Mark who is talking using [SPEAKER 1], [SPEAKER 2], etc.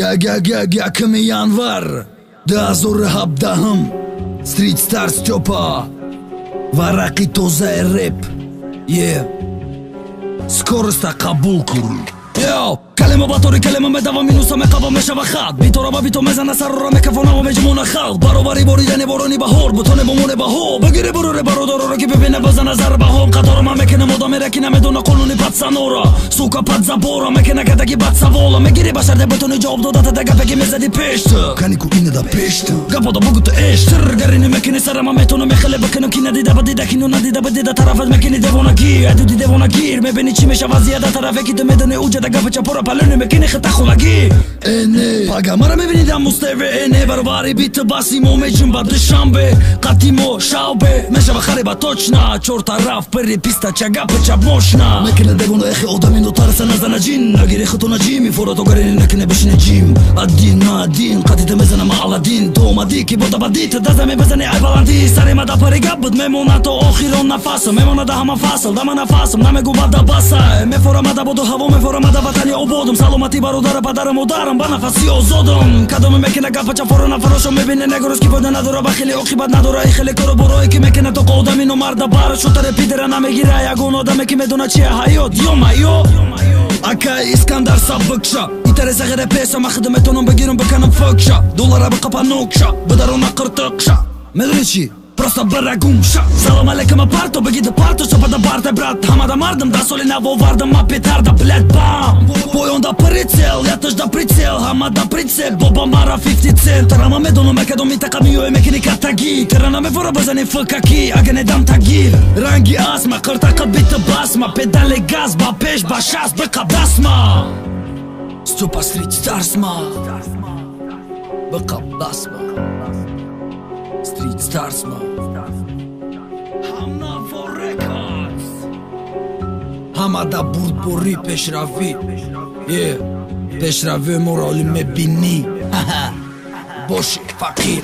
[SPEAKER 1] Як 1 январ 2017-м, Street Star Стёпа, варақи тозаи реп е скороста қабул кун. Йо, калима ба тори калима медава, минуса меқава, мешава хат битора ба бито мезана, сарора мекафонава, меҷмона халқ баробари боридани борони баҳор, бутоне бомоне баҳо бигири, буруре бародароро ки бибине, базана зарбаҳо. Қаторо ман мекунам, одамере ки намедона қонуни патсанора, сука, под забора мекуна, кадаги бад савола мегири, ба шарте бутони ҷавоб дода тада. Гапе ки мезади пешту канику инада пешту гапода бугу ту эштир гарини мекуни сарама, метонам мехеле бикунам, ки надида ба дида, кино надида ба дида, тарафат мекуни девонагир, айдуди девонагир. Мебини, чӣ мешава зияда тарафе ки ту медони, уҷада гапа чапора палони мекуни хита хулагӣ. Эне пага мара мебини дар Муз ТВ, эне баробари бита баси мо меҷунба Душанбе, қати мо шавбе мешава хариба точно, чор тараф пири писта, чага пача мошна мекуна девона. Эхе одами нотарса, назана ҷин нагири хутона ҷим ифорато гарини накуне, бишине ҷим один на один, қатита мезанам Аладдин. Ту омадӣ ки бода бадӣ, ту даза мебазани, ай баландӣ сари ма да пари гап буд, мемонад то охирон нафасам, мемонад да ҳама фасл дама нафасам, намегӯ бада баса, мефорамада боду ҳаво, мефорамада ватани ободум, саломатӣ бародара, падара, модарам, ба нафаси озодам. Кадоме мекина гапа чафоро, нафарошо мебине, негурӯз ки фоида надора, ба хеле оқибат надора. И хеле кору борое ки мекина тоқа одами номарда бар шутаре пидера намегира, ягон одаме ки медона чия ҳаёт. Ё-моё, акай Искандар, сабукша итаре сағире песа, ма худо метонам бигирам, биканам фукша, доллара биқапа нукша, бидарона қиртиқша, медони чӣ, просто бира гумша. Салом алейкум, апарто бигида парто шапада барта, брат, ҳамада мардам да соли навовардам, ма петарда, блядь, бам, поёнда прицел, яташда прицел, ҳамада прицеп, боба мара 50 цент. Рама медонам, мекадом минтақа миёе, мекини каттагӣ, тира намефора, базани фкаки, ага недам тагир ранги асма, қиртақа бита басма, педали газ ба пеш, ба шаст биқаб дастма. Стёпа Street Stars ма, биқаб дастма, Street Stars ма, Ҳамнаво Records, ҳамада бурдборӣ, пешравӣ е пешравӣ моро оли мебинӣ, боши фақир.